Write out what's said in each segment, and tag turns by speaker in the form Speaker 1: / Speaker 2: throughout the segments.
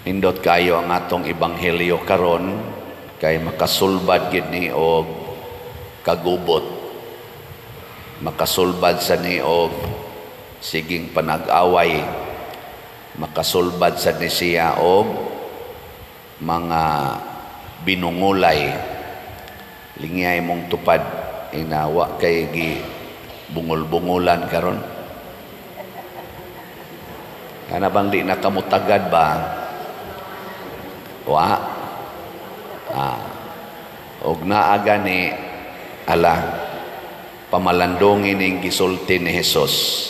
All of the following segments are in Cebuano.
Speaker 1: Nindot kayo ang atong ebanghelyo karon kay makasulbad gid ni og kagubot. Makasulbad sa ni og siging panag-away. Makasulbad sa ni siya og mga binungulay. Lingiyay mong tupad inawa kay gi bungol-bungulan karon. Kana bang di na kamutagad ba? Wa. Ah. Og naa gani ala pamalandongin ning gisulti ni Jesus.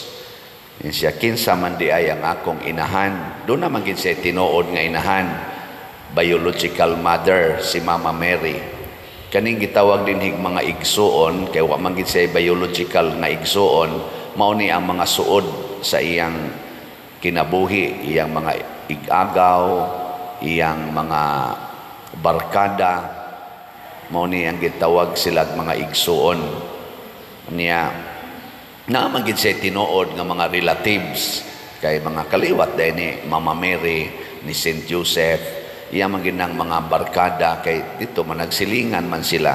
Speaker 1: Siya, "Kinsa man di ay ang akong inahan?" Doon naman gid siya tinuod nga inahan. Biological mother si Mama Mary. Kaning gitawag dinhig mga igsuon kay wa man gid siya biological nga igsuon, mao ni ang mga suod sa iyang kinabuhi, iyang mga igagaw, iyang mga barkada, mao ni ang gitawag sila mga igsuon niya. Naa man gid siya tinuod nga mga relatives kay mga kaliwat dahil ni Mama Mary, ni Saint Joseph, iya man gid nang mga barkada kay dito man nagsilingan man sila.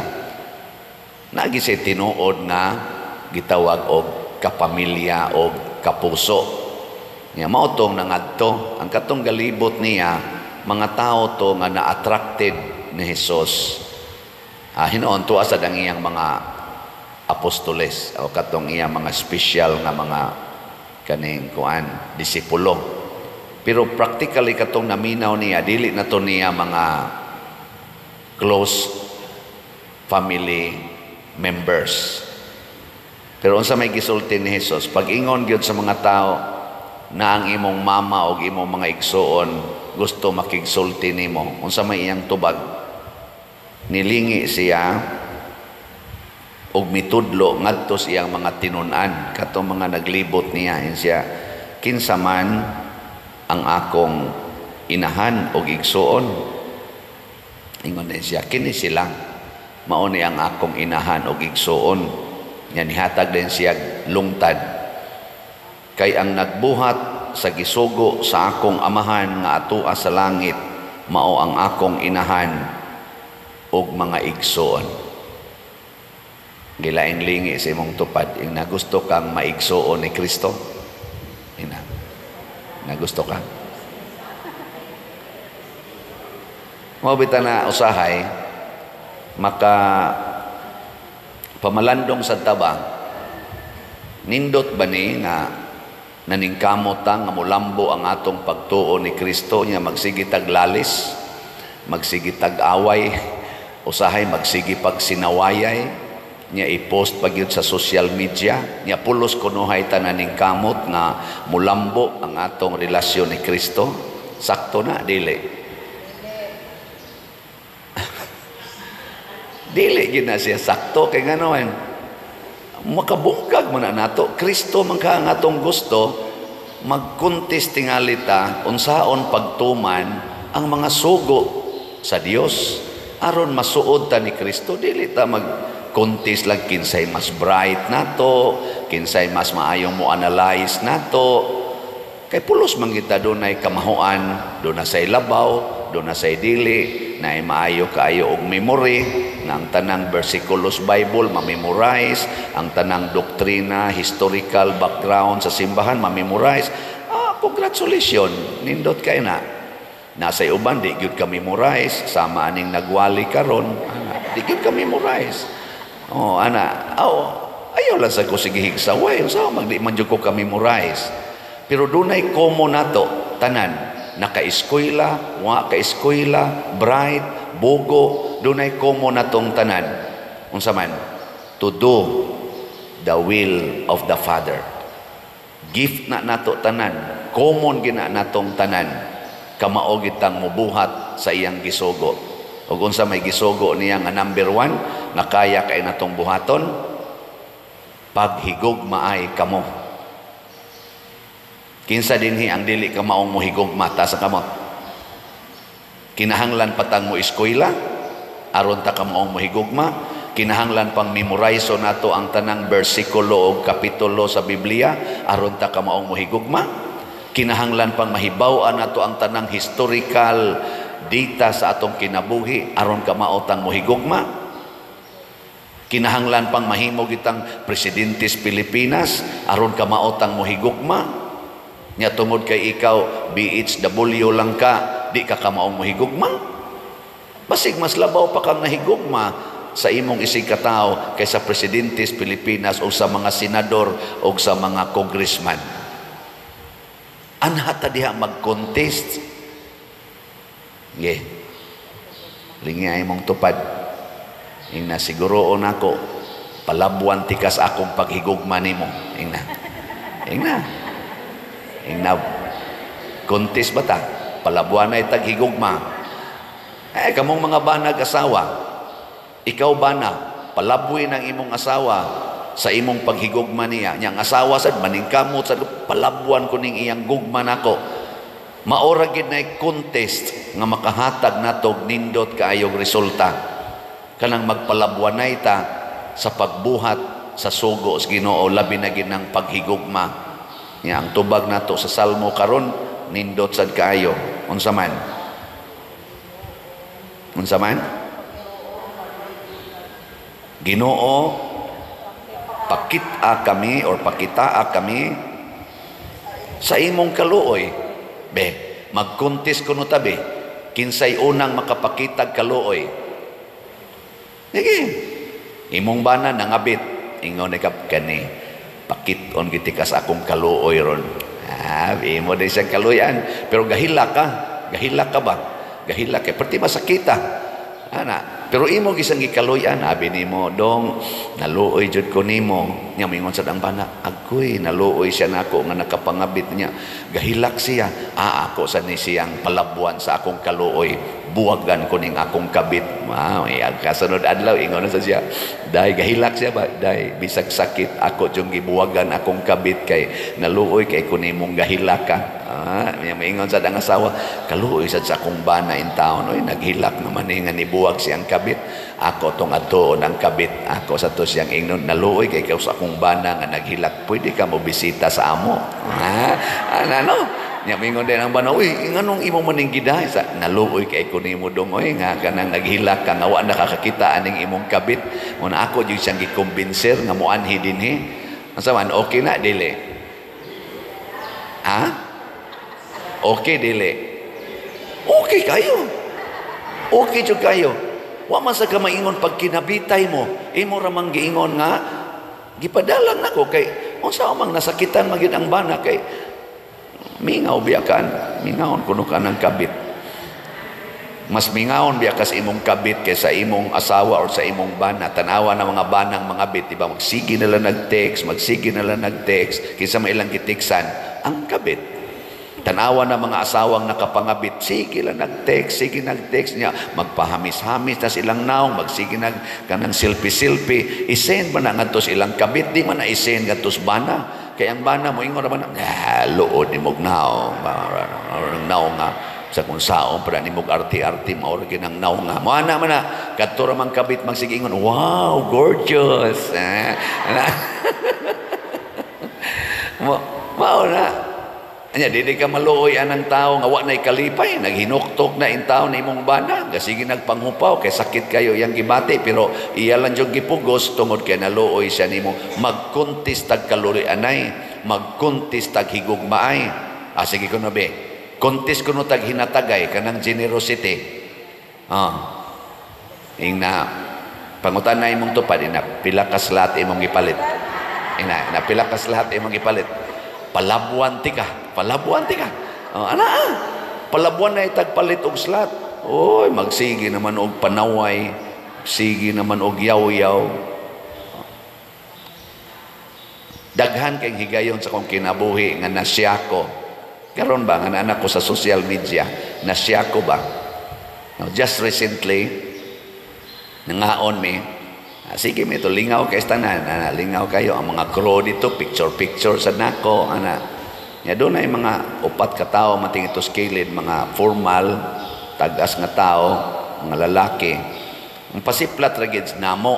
Speaker 1: Naa gid siya tinuod nga gitawag og kapamilya og kapuso niya. Mao tong nangadto ang katong galibot niya, mga tao to nga na-attracted ni Jesus. Hinuon tuwa sad ang iyang mga apostoles o katong iyang mga special nga mga kaning kuan disipulo. Pero practically katong naminaw niya, dili na to niya mga close family members. Pero unsa may gisulti ni Jesus? Pag-ingon gyud sa mga tao na ang imong mama o imong mga igsuon gusto makigsulti nimo, unsa may iyang tubag? Nilingi siya og mitudlo ngadto sa iyang mga tinun-an, katong mga naglibot niya. Ingon siya, "Kinsa man ang akong inahan og igsuon?" Ingon din siya, "Kini sila mao ni ang akong inahan og igsuon." Nya nihatag din siya lungtad, "Kay ang nagbuhat sa gisugo sa akong Amahan nga atoa sa langit, mao ang akong inahan ug mga igsuon." Gilain lingi sa imong tupad, ing nagusto kang maigsuon ni Kristo. Ina. Nagusto ka? Mao bita na usahay maka pamalandong sa taba, nindot ba ni nga naningkamot ta nga mulambo ang atong pagtuo ni Kristo niya, magsige tag lalis, magsige tag away, usahay magsige pag sinawayay niya, i-post pag yun sa social media niya, pulos kunuhay ta naningkamot nga mulambo ang atong relasyon ni Kristo? Sakto na dili? Dili gid na siya sakto kay ngano man makabungkag man na nato. Kristo man ka ang atong gusto, magkuntis tingali ta unsaon pagtuman ang mga sugo sa Dios aron masuod ta ni Kristo. Dili ta magkuntis lang kinsay mas bright nato, kinsay mas maayong mo analyze nato, kay pulos man kita dunay kamahuan, duna say labaw, duna say dili, na maayo kaayo og memory nga ang tanang versikulos Bible ma-memorize, ang tanang doktrina, historical background sa simbahan ma-memorize. Congratulations, nindot kay na. Nasa uban di gyud ka memorize, sama aning nagwali karon, ana, di gyud ka memorize. Oh, ana, oh, ayaw lang sa ko sige higsaway, unsa mag di man jud ko ka memorize. Pero dunay common nato tanan, naka-eskwela, wa ka-eskwela, bright, bugo, dunay common natong tanan. Unsa man? To do the will of the Father. Gift na nato tanan, common gina natong tanan. Kamao gitang mubuhat sa iyang gisugo. Ug unsa may gisugo niya nga number 1 nga kaya kay natong buhaton? Paghigugmaay kamo. Kinsa dinhi ang dili ka maong mohigugma? Taas ang kamot. Kinahanglan pa tang mo eskwela aron ta ka maong mohigugma? Kinahanglan pang memorize nato ang tanang bersikulo o kapitulo sa Biblia aron ta ka maong mohigugma? Kinahanglan pang mahibaw-an nato ang tanang historical data sa atong kinabuhi aron kamao tang mohigugma. Kinahanglan pang mahimo kitang presidente sa Pilipinas aron kamao tang mohigugma. Nya tungod kay ikaw BHW lang ka, di ka kamaong mohigugma. Basig mas labaw pa kang nahigugma sa imong isig katawo kaysa presidente sa Pilipinas o sa mga senador o sa mga congressman. Anha ta diha mag-contest. Ge. Lingi ay mong tupad. Ingna siguroon ako palabuan tikas akong paghigugma nimo. Ingna. Ingna. Ingna. Contest ba ta? Palabuan ay taghigugma. Eh kamong mga banag asawa, ikaw bana, palabuin ang imong asawa sa imong paghigugma niya. Nya ang asawa sad maningkamot sad, palabuan ko ning iyang gugma nako. Maora gid nay contest nga makahatag natog nindot kaayog resulta. Kanang magpalabuanay ta sa pagbuhat sa sugo sa Ginoo, labi na gid nang paghigugma. Nya ang tubag nato sa Salmo karon nindot sad kaayo. Unsa man? Unsa man? Ginoo, pakita kami or pakitaa kami sa imong kaluoy. Be, magkontes kuno tabi kinsay unang makapakitag kaluoy. Sige. Imong bana nangabit, ingon ni kap kani, pakit-on giti ka sa akong kaluoy ron. Ah, imo din siyang kaluyan, pero gahila ka, gahila ka ba? Gahila kay perti masakita. Ana, pero imo gisang gikaluyan, abi nimo, "Dong, naluoy jud ko nimo." Nya mingon sad ang bana, "Agoy, naluoy siya nako nga nakapangabit niya. Gahilak siya. Ah, ako sa ni siyang palabuan sa akong kaluoy. Buwagan ko ning akong kabit." Ah, may kasunod adlaw ingon na sa siya. "Day, gahilak siya ba? Day, bisag sakit ako jung gibuwagan akong kabit kay naluoy kay ko nimong gahilak ka." Ah, may maingon sad ang asawa, "Kaluoy sad sa akong bana in town. Oy, naghilak naman ni nga nibuwag siyang kabit. Ako tong adtoon ang kabit. Ako sa to siyang ingnon, naluoy kay ikaw sa akong bana nga naghilak. Pwede ka mo bisita sa amo." Ah, ano? Nya mingon din ang bana, "Uy, nganong imo maning gidahay sa naluoy kay ko nimo dong oy nga kanang naghilak ka nga wa nakakakita aning imong kabit." Mo na ako jud siyang gikumbinser nga moanhi dinhi. Unsa man, okay na dili? Ha? Okay dili? Okay kayo. Okay jud kayo. Wa man sa ka maingon pag kinabitay mo, imo ra mang giingon nga gipadalang nako kay unsa mang nasakitan magid ang bana kay mingaw biya kan, mingawon kuno ka ng kabit. Mas mingawon biya ka sa imong kabit kaysa imong asawa or sa imong bana. Tanawa na mga banang mga bit, diba? Magsige na lang nag-text, magsige na lang nag-text, kaysa mailang gitiksan ang kabit. Tanawa na mga asawang nakapangabit, sige lang nag-text, sige nag-text niya, magpahamis-hamis na silang naong, magsige nag kanang selfie-selfie, isend man na ngadto sa ilang kabit, di man na isend ngadto sa bana. Kaya ang bana mo ingon naman, ah, luod ni mog naong, naong nga sa kung saon para ni mog arti-arti mao ra ginang naong nga. Mo ana man na kadto ra man kabit magsige ingon, "Wow, gorgeous." Eh, mo mao na. Anya, dili ka maluoy anang tao nga wa na'y kalipay, naghinuktok na in tao na imong bana, gasige nagpanghupaw kay sakit kayo iyang gibati, pero iya lang jud gipugos tungod kay naluoy siya nimo. Magkuntis tag kaluoy anay, magkuntis tag higugmaay. Ah, sige kuno be. Kuntis kuno tag hinatagay kanang generosity. Ah. Ingna pangutan na imong tupad, ina pila ka slot imong gipalit. Ina, na pila ka slot imong gipalit. Palabuan ti ka, palabuan ti ka. Oh, ana ah. Palabuan na itagpalit og slot. Oy, magsige naman og panaway, sige naman og yaw-yaw. Daghan kay higayon sa akong kinabuhi nga nasya ko. Karon ba nga anak ko sa social media, nasya ko ba? Now, just recently nangaon mi. Ah, sige, may ito, lingaw kay tanan, ana, lingaw kayo ang mga crew dito, picture picture sa nako, ana. Ya doon ay mga upat ka tao mating ito skilid, mga formal tagas nga tao, mga lalaki. Ang pasiplat ra gid namo.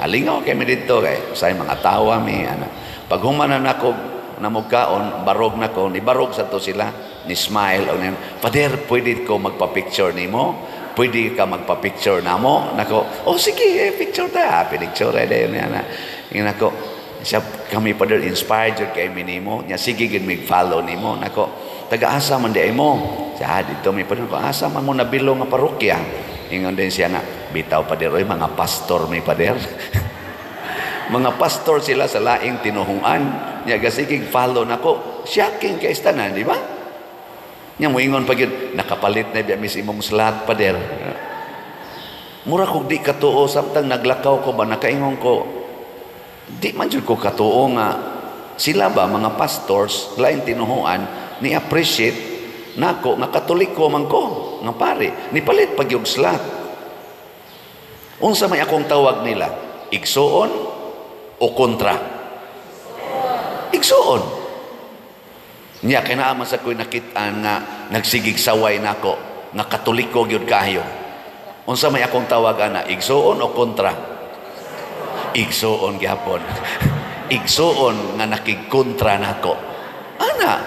Speaker 1: Alingaw kay mi dito kay say mga tawa mi, ana. Pag human na nako Namugkaon, barog na ko, ni barog sa to sila, ni smile o ni, "Father, pwede ko magpa-picture nimo? Pwede ka magpa-picture namo?" Nako, "Oh sige, eh, picture ta." Picture eh, dayon niya na. Ingon ako, siya, "Kami, Father, inspired jud kay mi nimo. Nya sige gid mig follow nimo." Nako, "Taga-asa man di mo?" Siya, "Dito mi, Father." Ko, "Asa man mo nabilo nga parokya?" Ingon din siya nga, "Bitaw, Father, oy, mga pastor mi, Father." Mga pastor sila sa laing tinuhungan. Nya gasigig follow nako. Shocking kay tanan, di ba? Nya moingon pa gyud, "Nakapalit na biya mis imong slot, Father." Mura kog di katuo samtang naglakaw ko ba, nakaingon ko, di man jud ko katuo nga sila ba, mga pastors, laing tinuhuan, ni appreciate nako nga Katoliko man ko nga pare, nipalit pag yung slot. Unsa may akong tawag nila, igsuon o kontra? Igsuon. Niya kay naa man sa ko'y nakit-an nga nagsigig saway nako nga Katoliko gyud kayo. Unsa may akong tawag ana, igsuon o kontra? Igsuon gyapon. Igsuon nga nakigkontra nako. Ana,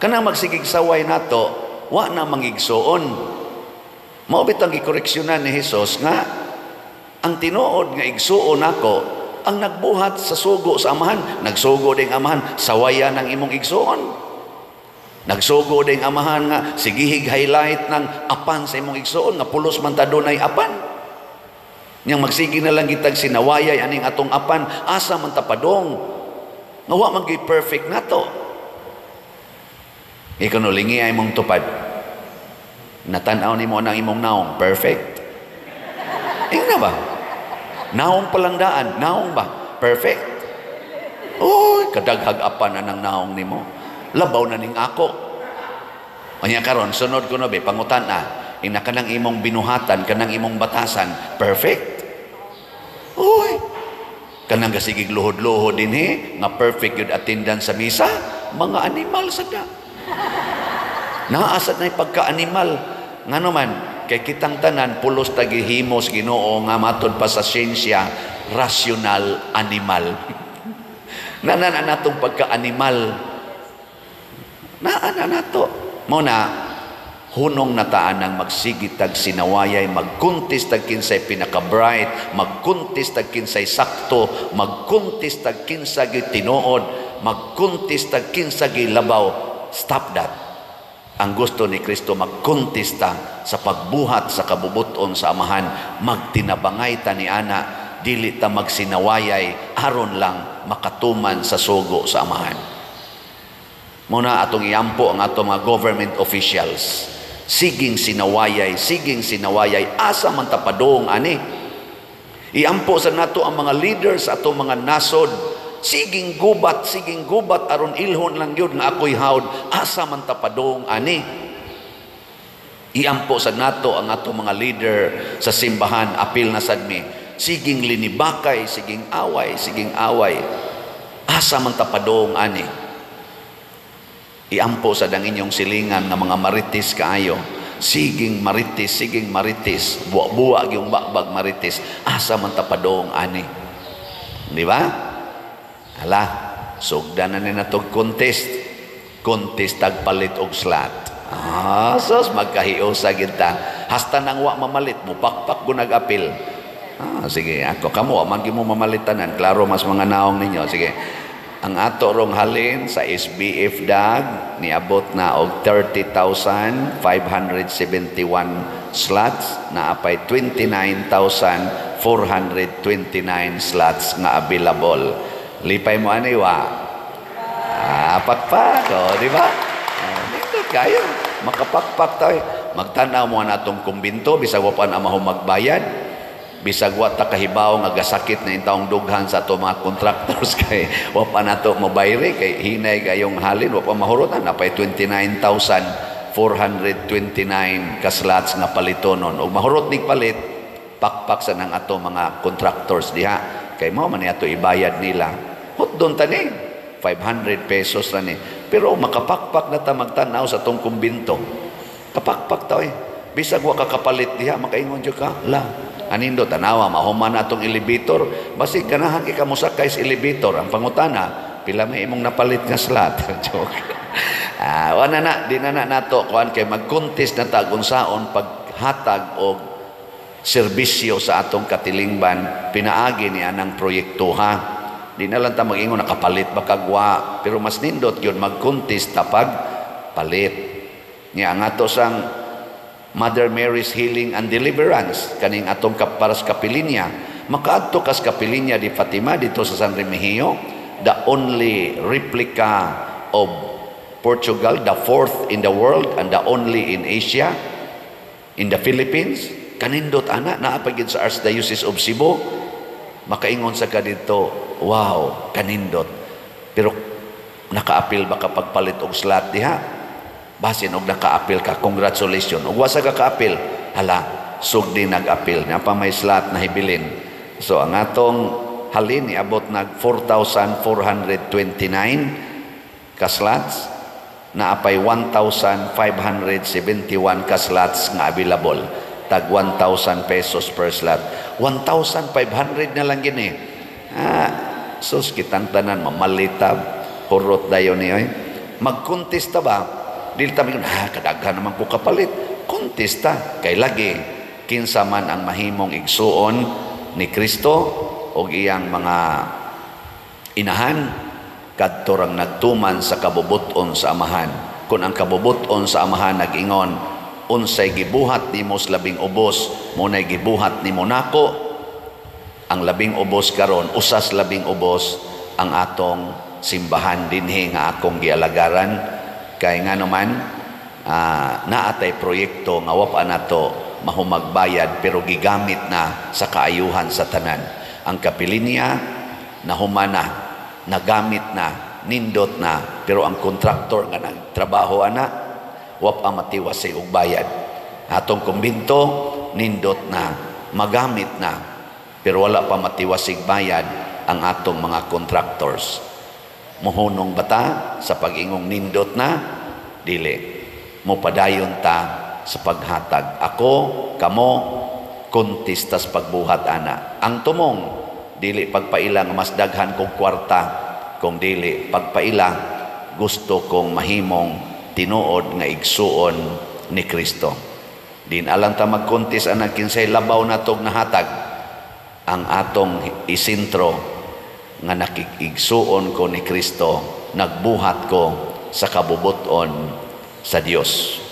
Speaker 1: kanang magsigig saway nato, wa na mangigsuon. Mao bitang gikoreksyonan ni Hesus nga ang tinuod nga igsuon nako ang nagbuhat sa sugo sa Amahan. Nagsugo ding Amahan, sawayan ang imong igsuon. Nagsugo ding Amahan nga sigihig highlight ng apan sa imong igsuon nga pulos man ta dunay apan. Yang magsige na lang gitag sinawayay aning atong apan, asa man ta padong? Nga wa man gyud perfect nato. Ikaw no lingi ay mong tupad. Natan-aw nimo ang imong naong, perfect? Ingna ba? Naong palang daan, naong ba? Perfect? Uy, kadaghag apan anang naong nimo. Labaw na ning ako. Anya karon sunod ko no be pangutan na. Ina kanang imong binuhatan, kanang imong batasan, perfect? Uy, kanang gasigig luhod-luhod dinhi nga perfect yun attendance sa misa, mga animal sa da. Naasad na pagka-animal. Ngano man, kay kitang tanan pulos tagihimos Ginoo nga matod pa sa siyensya, rational animal. Nanan natong pagka-animal. Naa na nato. Mo na hunong nataan ang magsigitag sinawayay, magkuntis tag kinsay pinaka-bright, magkuntis tag kinsay sakto, magkuntis tag kinsa gyud tinuod, magkuntis tag kinsa gyud labaw. Stop that. Ang gusto ni Kristo, magkontesta sa pagbuhat sa kabubuton sa Amahan, magtinabangay ta ni ana, dili ta magsinawayay aron lang makatuman sa sugo sa Amahan. Muna atong iampo ang atong mga government officials. Siging sinawayay, siging sinawayay, asa man ta padung ani? Iampo sa nato ang mga leaders atong mga nasod. Siging gubat aron ilhon lang yun nga ako'y hawd, asa man ta padung ani? Iampo sa nato ang atong mga leader sa simbahan, apil na sad mi. Siging linibakay, siging away, siging away. Asa man ta padung ani? Iampo sa dang inyong silingan nga mga marites kaayo. Siging marites, siging marites, buwa-buwa yung bakbag marites, asa man ta padung ani? Di ba? Hala, sugdan na ni natog contest. Contest tagpalit og slot. Ah, sos magkahiusa gid ta. Hasta nang wa mamalit mo pakpak ko nag-apil. Ah, sige, ako kamo wa man gyud mo mamalitanan. Klaro mas mga naong ninyo. Sige. Ang ato rong halin sa SBF dag niabot na og 30,571 slots, na apay 29,429 slots nga available. Lipay mo ani wa? Ah, pakpak, oh, di ba? Oh, nindot kayo. Makapakpak tayo. Magtanaw mo na atong kumbinto, bisag wa pa na mahong magbayad. Bisag wa ta kahibaw nga gasakit na intawong dughan sa ato mga contractors kay wa pa nato mobayre kay hinay kayong halin, wa pa mahurotan, napay 29,429 ka slots nga palitonon. Og mahurot nig palit, pakpak sa nang ato mga contractors diha kay mao man ato ibayad nila. Hotdon tani 500 pesos ra ni, pero makapakpak na ta magtan-aw sa atong kumbinto. Kapakpak ta oy. Bisag wa ka kapalit diha, makaingon jud ka la. Anindo tanawa mahuman na atong elevator, basig ganahan kay ka mosakay sa elevator. Ang pangutana, Pila may imong napalit nga slot? Joke. Ah, wala na, di na na nato kuan kay mag-contest na ta kung saon paghatag og serbisyo sa atong katilingban pinaagi ni anang proyekto, ha. Di na lang ta mag-ingon nakapalit ba kagwa, pero mas nindot yun mag-contest ta pag palit. Nya ang ato sang Mother Mary's Healing and Deliverance, kaning atong paras kapilinya, makaadto kas kapilinya di Fatima dito sa San Remigio, the only replica of Portugal, the fourth in the world and the only in Asia, in the Philippines. Kanindot ana, naa pa gid sa Archdiocese of Cebu. Makaingon sa ka dito, "Wow, kanindot." Pero nakaapil ba ka pagpalit og slot diha? Basin og nakaapil ka, congratulations. Ug wa sa ka kaapil, hala, sugdi nag-apil. Naa pa may slot na hibilin. So ang atong halin niabot nag 4,429 ka slots, naa pay 1,571 ka slots nga available. Tag 1,000 pesos per slot. 1,500 na lang gini. Ah, sus, kitang tanan mamalitab, hurot dayon ni oy. Magkontesta ba? Dili ta mingon, "Ha, kadaghan naman ko kapalit." Kontesta kay lagi kinsa man ang mahimong igsuon ni Kristo og iyang mga inahan, kadto rang nagtuman sa kabubuton sa Amahan. Kung ang kabubuton sa Amahan nag-ingon, "Unsay gibuhat nimo sa labing ubos, mao nay gibuhat nimo nako." Ang labing ubos karon, usas labing ubos ang atong simbahan dinhi nga akong gialagaran, kay nga naman naatay proyekto nga wa pa nato mahumagbayad pero gigamit na sa kaayuhan sa tanan. Ang kapilinya nahumana, nagamit na, nindot na, pero ang kontraktor nga nagtrabaho ana, wa pa matiwasay og bayad. Atong kumbinto nindot na, magamit na, pero wala pa matiwasig bayad ang atong mga contractors. Muhunong bata sa pag-ingong nindot na? Dili. Mopadayon ta sa paghatag. Ako, kamo, kontestas pagbuhat ana. Ang tumong, dili pagpaila nga mas daghan kong kwarta, kung dili pagpaila gusto kong mahimong tinuod nga igsuon ni Kristo. Din alang ta magkontes anang kinsay labaw natog nahatag. Ang atong isintro nga nakig-igsuon ko ni Kristo, nagbuhat ko sa kabubuton sa Dios.